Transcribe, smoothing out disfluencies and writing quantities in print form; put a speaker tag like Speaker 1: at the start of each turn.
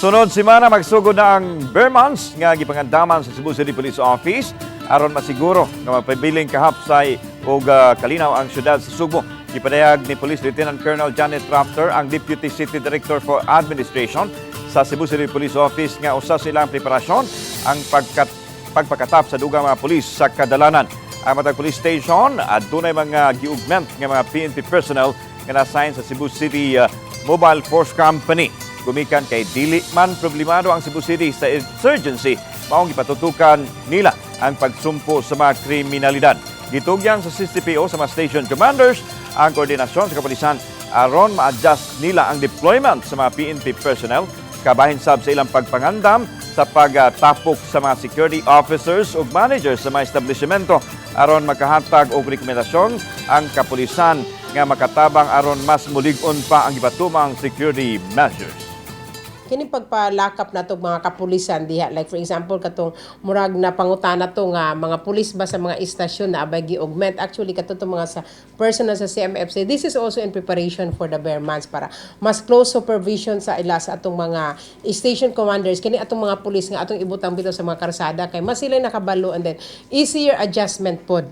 Speaker 1: Sunod semana magsugod na ang Ber Months nga gipangandaman sa Cebu City Police Office aron masiguro nga mapabiling kahapsay ug kalinaw ang syudad sa Sugbo. Gipadayag ni Police Lieutenant Colonel Janet Rafter, ang Deputy City Director for Administration sa Cebu City Police Office, nga usa silang preparasyon ang pagpakatap sa dugang mga pulis sa kadalanan. Ang matag police station adunay mga gi-augment nga mga PNP personnel nga na-assign sa Cebu City Mobile Force Company. Gumikan kay dili man problemado ang Cebu City sa insurgency, maong gipatutukan nila ang pagsumpo sa mga kriminalidad. Gitugyan sa CCPO sa mga station commanders ang koordinasyon sa kapulisan aron ma-adjust nila ang deployment sa mga PNP personnel kabahin sab sa ilang pagpangandam sa pagtapok sa mga security officers ug managers sa mga establishmento aron makahatag og rekomendasyon ang kapulisan nga makatabang aron mas mulig-on pa ang gipatumang security measures.
Speaker 2: Kini pagpalakap nato mga kapulisan diha, like for example katong murag na pangutana to nga mga pulis ba sa mga istasyon na abay gi-augment, actually kato to mga sa personal sa CMFC, this is also in preparation for the ber months para mas close supervision sa ila sa atong mga station commanders. Kini atong mga pulis nga atong ibutang bitaw sa mga karsada kay mas sila nakabalo and then easier adjustment pod.